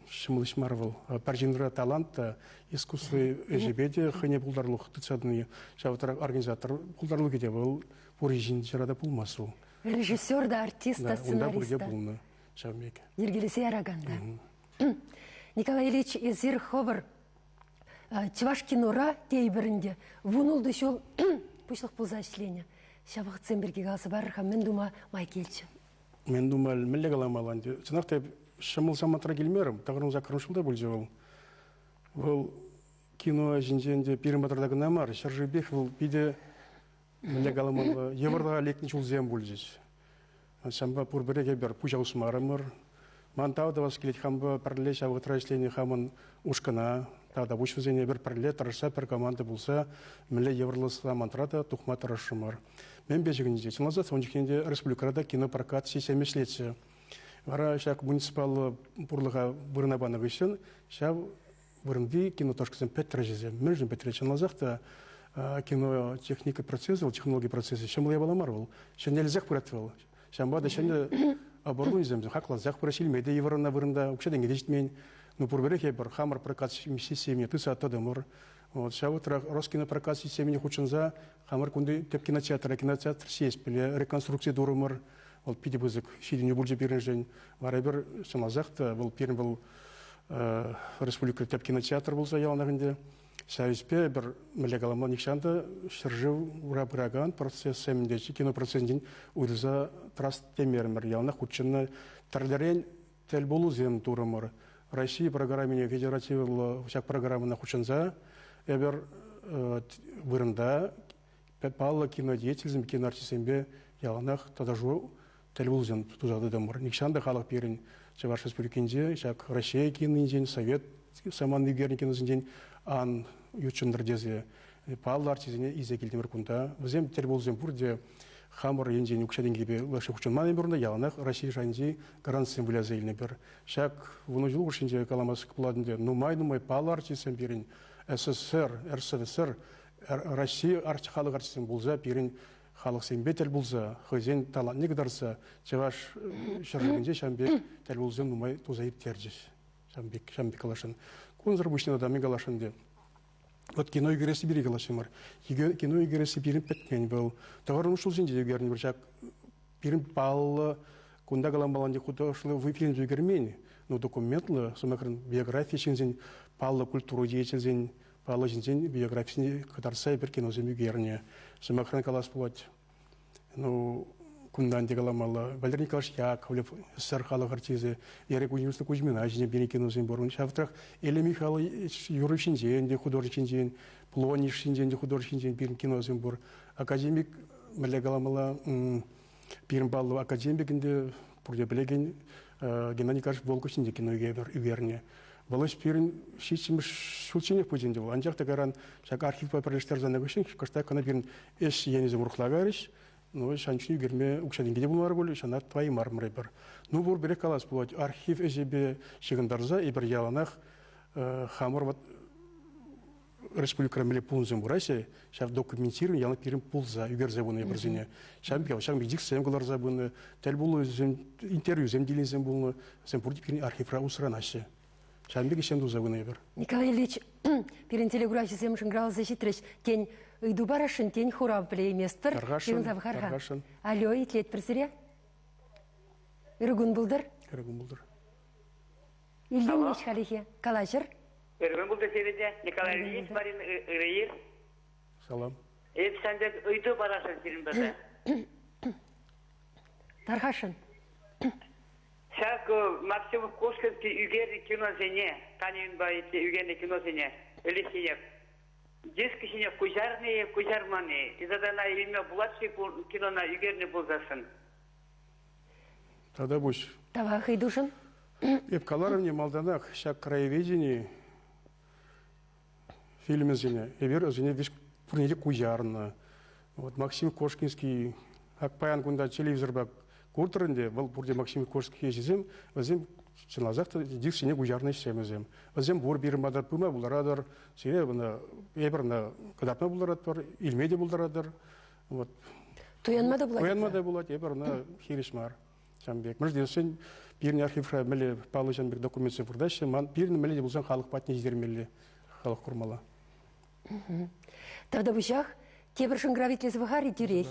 ҫӑмӑл ӗҫ мар вӑл. Пӗр ҫынра талант та, искусство ӗҫӗпе те хӑйне пултарулӑх тытса тӑни, ҫав организатор пултарулӑхӗ те вӑл пур ҫын та пулмасть вӑл. Режиссер та, артист та, сценарист та. Унта пурте пулнӑ ҫавӑн пек. Йӗркелесе яракан та. Николай Ильич, эсир хӑвӑр Чӑваш кинора тейпӗр ӗнтӗ 16 ҫул пуҫлӑх пулса ӗҫленӗ. Ҫав вӑхӑтсем пирки каласа парӑр-ха, мӗн тума май килчӗ? Мӗн тума, мӗнле каламалла ӗнтӗ. Чӑнах та ҫӑмӑл самантра килмерӗм. Тӑхӑрӑн ҫулта пулчӗ вӑл. Вӑл кино ӗҫӗнче ӗнтӗ пирӗн патӑрта кӑна мар, ҫӗршывӗпех вӑл питӗ, мӗнле каламалла, йывӑрлӑха лекнӗ ҫулсем пулчӗҫ. Ҫавӑнпа пурпӗрех эпир пуҫа усмарӑмӑр. Ман тав тӑвас килет хампа пӗрле ҫав вӑхӑтра ӗҫленӗ хамӑн ушкӑна, тавтапуҫ вӗсене эпир пӗрле тӑрӑшса пӗр команда пулса мӗнле йывӑрлӑ самантра та тухма тӑрӑшрӑмӑр. Мӗнпе ҫыхӑнчӗ? Чӑнласа ун чухне те республикӑра та кинопрокат системи ӗҫлетчӗ. Вара ҫак муниципаллӑ пурлӑха вырӑна панӑ хыҫҫӑн ҫав вырӑнти кинотошкӑсем пӗтрӗҫ. Мӗншӗн пӗтрӗ? Чӑнласах та кино техника процесӗ, вӑл технологи процесӗ ҫӑмӑл япала мар вӑл. Ҫӗнелсех пырать вӑл. Ҫавӑнпа та ҫӗнӗ оборудованисем хаклансах пыраҫҫӗ, илме те йывӑр ӑна вырӑнта, укҫа-тенкӗ те ҫитмен. Ну, пурпӗрех эпир хамӑр прокат системине тытса тӑтӑмӑр. Вот, ҫав вӑхӑтрах Роскинопрокат системине хутшӑнса хамӑр кунти тӗп кинотеатра, кинотеатр съездпеле реконструкци турӑмӑр. Вӑл питӗ пысӑк ҫитӗнӳ пулчӗ пирӗншӗн. Вара эпир чӑнласах та вӑл пирӗн вӑл республикӑри тӗп кинотеатр пулса яланах ӗнтӗ. Ҫав ӗҫпе эпир мӗнле каламалла нихҫан та ҫӗршывра пыракан процессем те кинопроцессенчен уйрӑлса тӑрас темерӗмӗр. Яланах хутшӑннӑ тӗрлӗрен тӗлпулусем турӑмӑр. Россия программине федеративлӑ ҫак программӑна хутшӑнса эпир вырӑнта паллӑ кинодеятельсем, киноартистсемпе яланах тӑтӑшу тӗлпулусем туса тытӑмӑр. Нихҫан та халӑх пирӗн Чӑваш Республикинче ҫак Раҫҫей кининчен, Совет самани ӳкернӗ киносенчен ан ютшӑнтӑр тесе паллӑ артистсене илсе килтӗмӗр кунта. Вӗсем тӗлпулусем пурте хамӑр енчен укҫа-тенкӗпе ытлашши хутшӑнман эпир унта, яланах Раҫҫей шайӗнчи грантсем выляса илнӗ пӗр. Ҫак вунӑ ҫул хушшинче каламас пулать ӗнтӗ, нумай-нумай паллӑ артистсем пирӗн СССР, РСФСР, Россия халӑх артистсем пулса пирӗн халӑхсемпе тӗл пулса, хӑйсен талантне кӑтартса чӑваш ҫӗршывӗнче ҫавӑн пек тӗл пулусем нумай туса ирттерчӗҫ. Ҫавӑн пек, ҫавӑн пек каласшӑн. Кунсӑр пуҫне тата мӗн каласшӑн ӗнтӗ. Вот кино ӳкересси пирки калаҫрӑмӑр. Кино ӳкересси пирӗн пӗтмен вӑл. Тӑхӑрмӗш ҫулсенче ӳкернӗ ҫак пирӗн паллӑ кунта каламалла ӗнтӗ художество фильм ӳкермен, но документлӑ, сӑмахран, биографи ҫынсен, паллӑ культура деятельсен, паллӑ ҫынсен биографине кӑтартса эпир киносем ӳкернӗ. Сӑмахран калас пулать, ну, Кунтан те каламалла. Валерий Николаевич Яковлев, СССР халӑх артисчӗ, Эрик Кузьминична Кузьмина ҫине пирӗн киносем пур. Ҫав вӑхӑтрах Элли Михайлович Юров ҫинчен те художник ҫинчен, Плониш ҫинчен те художник ҫинчен пирӗн киносем пур. Академик, мӗнле каламалла, пирӗн паллӑ академик ӗнтӗ, пурте пӗлекен Геннадий Николаевич Волков ҫинче кино ӳкернӗ. Вӑл ӗҫ пирӗн ҫиччӗмӗш ҫулчченех пычӗ ӗнтӗ вӑл. Анчах та кайран ҫак архивпа пӗрлештерсе хыҫҫӑн кӑштах кӑна пирӗн ӗҫ енӗсем урӑхла кайрӗҫ. Ну, ҫан ҫине ӳкерме укҫа-тенкӗ те пулмарӗ пуль, ҫана тӑваймарӑмӑр эпир. Ну, пур пӗрех калас пулать, архив ӗҫӗпе ҫыхӑнтарса эпир яланах хамӑр вот республикӑра мӗнле пулӑмсем пыраҫҫӗ, ҫав документирование ялан пирӗн пулса ӳкерсе пынӑ эпирсене. Ҫавӑн пек ҫавӑн пек диксем кӑларса пынӑ, тӗлпулусем, интервьюсем тиленсем пулнӑ. Вӗсем пурте пирӗн архивра усранаҫҫӗ. Ҫавӑн пек ӗҫсем туса пынӑ эпир. Николай Ильич, пирӗн телекуравҫӑсем шӑнкӑравласа ҫитрӗҫ. Тен, ыйту парасшӑн, тен, хурав пӗлейместпӗр. Тархасшӑн, тархасшӑн. Алло, итлетпӗр сире. Ырӑ кун пултӑр. Ырӑ кун пултӑр. Илтӗнмест халӗхе. Калаҫӑр. Ырӑ кун пултӑр сире те. Николай Ильич, Марина ырӑ ир. Салам. Эп сан пек ыйту парасшӑн сирӗн пата. Тархасшӑн. Ҫак Максим Кошкинский ӳкернӗ киносене, Танинпа ӳкернӗ киносене, ӗлӗкхине диск ҫине куҫарнӑ-и, куҫарман-и? Тата ӑна илме пулать-ши кинона ӳкернӗ пулсассӑн? Тата пуҫ. Тавах ыйтушӑн. Эп каларӑм не малтанах ҫак краеведени фильмӗсене эпир вӗсене виҫ пурне те куҫарнӑ. Вот Максим Кошкинский ак паян кунта телевизорпа куртӑр ӗнтӗ, вӑл пурте Максим Кошкинский ӗҫӗсем, вӗсем чӑнласах та дисксене куҫарнӑ ӗҫсем вӗсем. Вӗсем пур пирӗн пата пыма пултаратӑр, сире ӑна эпир ӑна кӑтартма пултаратпӑр, илме те пултаратӑр. Вот. Туянма та пулать. Туянма та пулать, эпир ӑна хирӗҫ мар. Ҫавӑн пек. Мӗншӗн тесен пирӗн архивра мӗнле паллӑ ҫын пек документсем выртаҫҫӗ, ман пирӗн мӗнле те пулсан халӑх патне ҫитермелле, халӑх курмалла. Тавтапуҫах. Тепӗр шӑнкӑрав итлесе пӑхар-и тӳрех?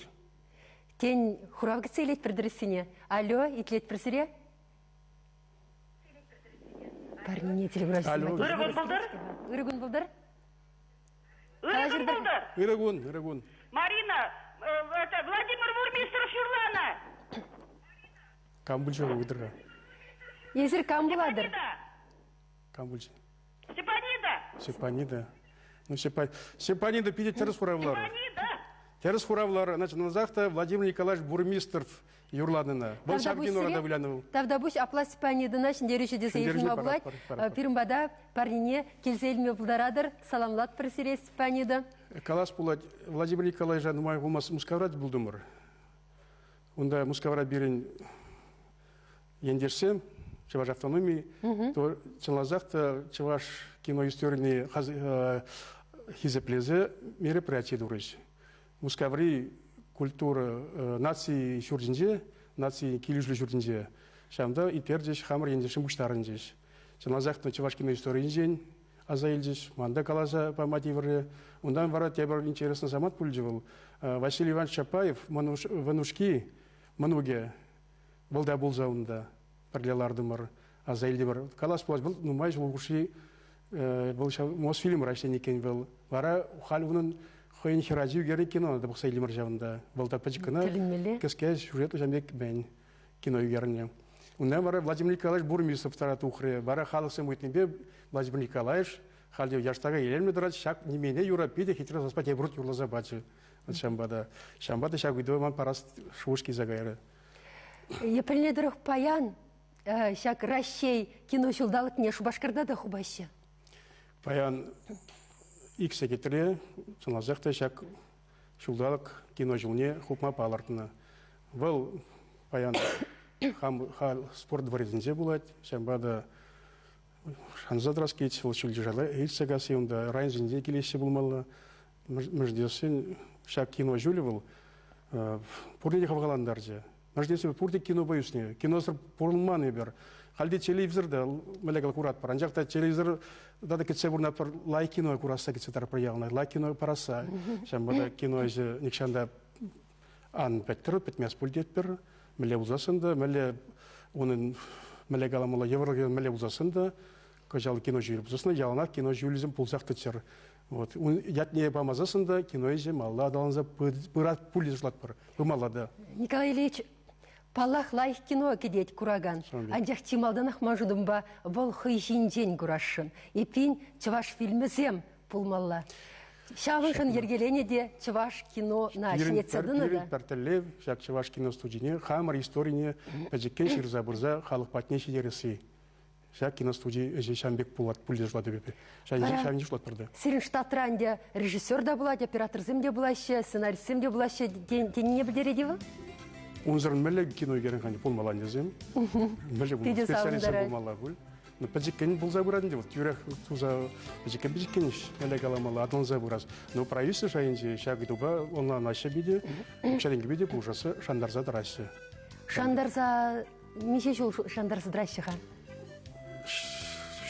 Тен, хурав кӗтсе илетпӗр тӗрӗссине? Алло, итлетпӗр сире? Парнене телеграф. Алло. Ырӑ кун пултӑр. Ырӑ кун пултӑр. Ырӑ кун пултӑр. Ырӑ кун, ырӑ кун. Марина, это Владимир Бурмистров юрланӑ. Кам пулчӗ ыйтӑр-ха? Эсир кам пулатӑр? Кам пулчӗ? Степанида. Степанида. Ну, Степанида питӗ тӗрӗс хуравларӗ. Степанида. Тӗрӗс хуравларӗ. Значит, назах та Владимир Николаевич Бурмистров юрланӑ. Вӑл ҫав кинора та вылянӑ вӑл. Тавтапуҫ апла Степанидӑна ҫӗнтерӳҫӗ тесе йышӑнма пулать. Пирӗн пата парнене килсе илме пултаратӑр. Саламлатпӑр сире, Степанида. Калас пулать, Владимир Николаевича нумай пулмасть Мускавра пултӑмӑр. Унта Мускавра пирӗн ентешсем, чӑваш автономии, то чӑнласах та чӑваш кино историне хисеплесе мероприяти турӗҫ. Мускаври культура наци ҫуртӗнче, наци килӗшӳ ҫуртӗнче ҫавӑнта ӳкерчӗҫ, хамӑр ентешсем пуҫтарӑнчӗҫ. Чӑнласах та чӑваш кино историйӗнчен аса илчӗҫ, ман та каласа пама тиврӗ. Унтан вара тепӗр интереслӗ самант пулчӗ вӑл. Василий Иванович Чапаев мӑнушки, мӑнукӗ, вӑл та пулса унта пӗрле лартӑмӑр, аса илтӗмӗр. Калас пулать, вӑл нумай ҫул хушши вӑл ҫав Мосфильмра ӗҫленӗ иккен вӑл. Вара халь унӑн хӑйӗн хӗрачи ӳкернӗ кино та пӑхса илтӗмӗр ҫавӑнта. Вӑл та пӗчӗк кӑна кӗске сюжетлӑ ҫавӑн пек мӗн кино ӳкернӗ. Унтан вара Владимир Николаевич Бурмисов тара тухрӗ. Вара халӑхсем ыйтнипе Владимир Николаевич халь яштака илемлӗ тӑрать, ҫак нимене юра питӗ хитре саспа тепӗр хут юрласа пачӗ. Ҫавӑнпа та, ҫавӑнпа та ҫак ыйтӑва ман парас шухӑш килсе кайрӗ. Пӗлнӗ тӑрӑх паян ҫак Раҫҫей кино ҫулталӑкне Шупашкарта та хупаҫҫӗ. Паян ик сехетре чӑнласах та ҫак ҫулталӑк кино ҫулне хупма палӑртнӑ. Вӑл паян хам спорт дворецӗнче пулать, ҫавӑнпа та шанса тӑрас килет, вӑл ҫӳлти шала илсе касси унта районсенче килеҫҫӗ пулмалла. Мӗш ҫак кино ҫулӗ вӑл пурне те хавхалантарчӗ. Мӗш пурте кинопа ӳснӗ. Киносӑр пурӑнман эпир. Хальте телевизор та мӗнле куратпӑр. Анчах та телевизор та кӗтсе пурӑнатпӑр, лайӑх кино курасса кӗтсе тӑратпӑр яланах. Лайӑх кино парасса. Ҫавӑнпа та кино ӗҫӗ нихҫан та ан пӗттӗр, пӗтмест пуль тетпӗр. Мӗнле пулсассӑн та, мӗнле унӑн мӗнле каламалла, йывӑрлӑхӗ мӗнле пулсассӑн та, кӑҫал кино ҫулӗ пулсассӑн яланах кино ҫулӗсем пулсах тӑччӑр. Вот. Ун ятне памасассӑн та кино ӗҫӗ малалла аталанса пырать пуль шутлатпӑр. Пымалла та. Николай Ильич, паллах, лайӑх кино кӗтет куракан. Анчах чи малтанах ман шутӑмпа вӑл хӑй ҫинчен курасшӑн. Эппин, чӑваш фильмӗсем пулмалла. Ҫавӑншӑн йӗркеленӗ те чӑваш кинона ҫӗнетсе тӑнӑ та. Пирӗн пӗр тӗллев ҫак чӑваш киностудине хамӑр историне пӗчӗккӗн ҫырса пырса халӑх патне ҫитересси. Ҫак киностуди ӗҫӗ ҫавӑн пек пулать пуль те шутлатӑп эпӗ. Ҫавӑн шутлатпӑр та. Сирӗн штатра ӗнтӗ режиссер та пулать, операторсем те пулаҫҫӗ, сценаристсем те пулаҫҫӗ тенине пӗлтерет-и вӑл? Унсӑрӑн мӗнле кино ӳкерӗн-ха пулмалла ӗнтӗсем. Мӗнле специалистсем пулмалла пуль. Ну, пӗчӗккӗн пулса пырать ӗнтӗ, тӳрех туса пӗчӗккӗн-пӗчӗккӗн мӗнле каламалла, аталанса пырас. Но правительство шайӗнче ҫак ыйтупа ӑнланаҫҫӗ питӗ, укҫа-тенкӗпе те пулӑшасса шантарса тӑраҫҫӗ. Шантарса миҫе ҫул шантарса тӑраҫҫӗ-ха?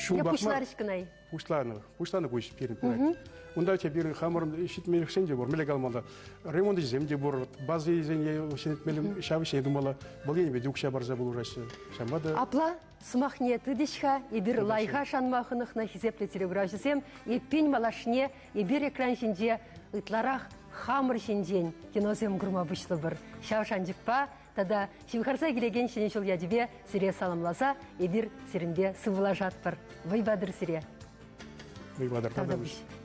Ҫул пуҫларӗҫ кӑна-и? Пуҫланӑ. Пуҫланӑ ку ӗҫ пирӗн пырать. Унта пирӗн хамӑрӑн ҫитменлӗхсем те пур. Мӗнле каламалла? Ремонтсем те пур, базисене ҫӗнетмелле, ҫав ӗҫе тумалла. Вӑл енӗпе те укҫа парса пулӑшаҫҫӗ. Ҫавӑнпа та Апла сӑмахне тытӗҫ-ха, эпир лайӑха шанма хӑнӑхнӑ хисеплӗ телекуравҫӑсем, эппин малашне эпир экран ҫинче ытларах хамӑр ҫинчен киносем курма пуҫлӑпӑр. Ҫав шанчӑкпа тата ҫывхарса килекен Ҫӗнӗ ҫул ячӗпе сире саламласа эпир сирӗнпе сывлашатпӑр. Вӑй патӑр сире. Вӑй патӑр. Тавтапуҫ.